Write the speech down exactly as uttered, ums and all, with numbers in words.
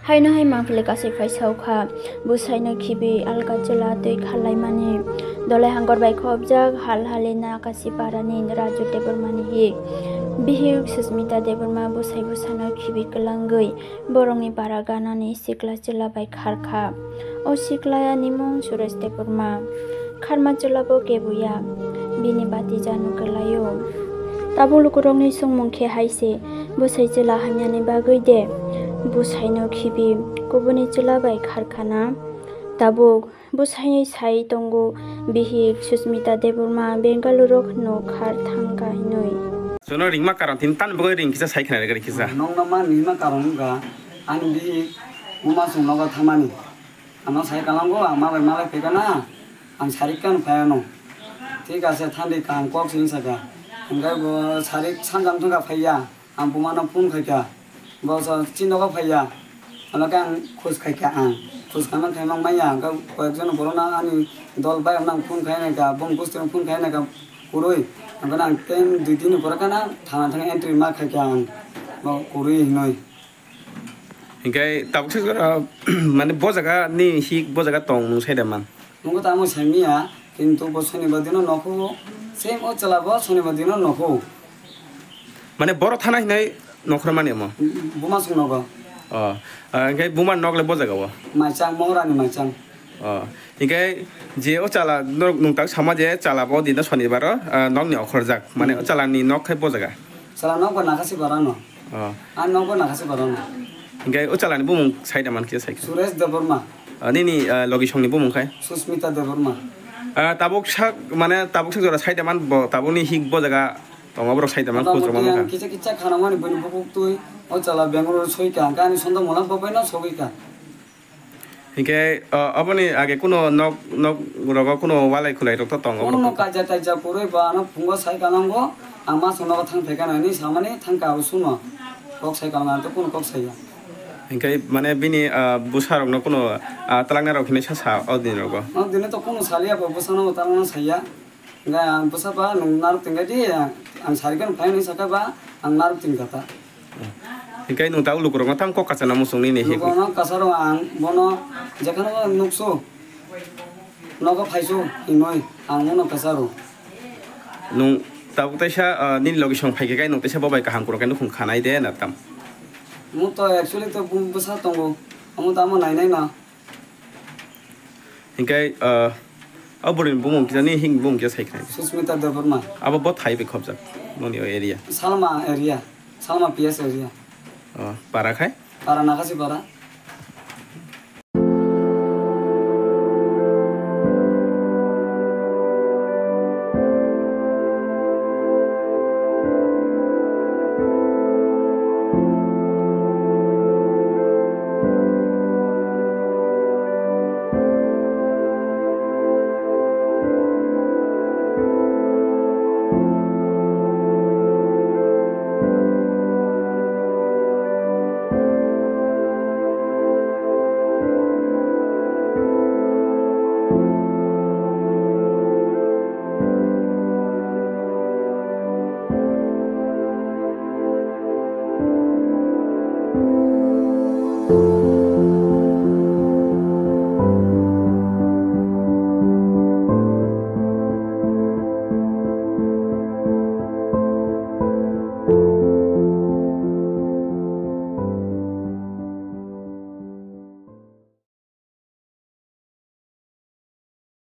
Haino hai mangpili kasui phaisa wngkha, bwsaino khibi alka chwla twi kharlaimani. Dolai hangor bai khobjak Hal Halina Akasi parani Raju Debbarmani hik. Bihik Susmita Debbarma bwsai bwsano khibi kwlangwi borokni bara ganani sikla chwla bai kharkha. O sikla nimung Suresh Debbarma. Kharma chwla bo kebuya, bini bati janu kwlaio. Tabuk lukurokni swngmung khe hai se, bwsai chwla hamyani bagwi de bwsaino khibi kubuni chwla bai kharkhana. Tabuk bwsai sai tongo bihik Susmita Debbarma Bengaluru no khar thangkha hinwi. Jono ringma karon tin tan bagwi ring kisa sai khna rega kisa. Nokno ma nima karon wngkha ani bihik buma sung nogo thamani. Ano sai kalango ang malai malai phaikha na, ang sarik kano phaiano. Thik ase, thandi kaham kok sini saka. Hingke bo sarik sanjam thangka phaiya, ang bumano phone khaikha. Bo sa chini nogo phaiya. Ano khe ang khus khaikha ang. Khus khaima khaima maya, hingke koyek jon borokno ani dol bai ang phone khai naikha, bong gusti phone khai naikha kurui. Hingke ang ten dui din ni pore khana thana thang entry ma khaikha ang. Bo kurui hinoi. Hinkhe tabuk se jora, mane bo jaga ni hik bo jaga tong nung sai da man. Nungkha tamo saimiya, kintu bo sonibar dino nokho, same o chwla bo sonibar dino nokho. Mane boro thana hinai nokhor mani omo? Buma sung nogo. O, ah, hinkhe buma nok le bo jaga o? Maichang, Mohorani maichang. O, hinkhe je o chwla norok nung tak sama je chwla bo dino sonibar o, ah, nok ni okhorjak. Mane o chwla ni nok khai bo jaga? Chwla nok bo Nakasi Para no. Oh. Ang nokbo Nakasi Para no. Hinkhe o chwla ni bumung sai da man khe sai khe. Suresh Debbarma. Ah, nini, ah, logi song ni bumung khai? Susmita Debbarma. Ah, tabuk sak, mane tabuk sak jora sai da man bo, tabuk ni hik bo jaga tongo borok sai da man. Motamoti khujrwng ang kisa kisa khana mani bini bukuk twi o chwla Bengaluru soi ka, hingke ani sonda mula bo bai no sogwi ka. Hinkhe, o, oboni age kuno nok, nok rogo kuno walai khulai rok to tongo? Kuno kaja taija kwrwi ba ano phungo sai kalango, ang ma songno thang phaikha nai hinwi samani thangkha o suno. Kok sai kalango, ang to kuno kok saiya. Hinkhe mane bini, ah, bwsa rokno kuno, ah, twlangna rok hinwi sa sa o din rogo? O dino to kuno saliya bo bwsano twlangna saiya. Hingke ang bwsa ba nwng narwk tingkha di, ang sari khe nwng phai hinwi sakha ba, ang narwk tingkha ta. Hingke nwng tabuk lukurokno tamo kok kacha na muchung nini hik? Lukurokno kacha rw ang bono jekhano nuksu, nogo phaisu hinwi ang bono kacha rw. Nwng tabuk taisa, ah, nini logi song phaikhe kai nwng taisa bo bai kaham kwrwng khe nukhung khanai de na tam? Omo to actually to bwsa tongo, omo tamo nainai na. Hinkhe, ah, o bwrwini bumung kisa ni hik bumung kisa sai khnai. Susmita Debbarma. Abo bo thai bai khobjak noni o area? Salma area, Salma P S area. Oh, para khai? Para Nakasi para.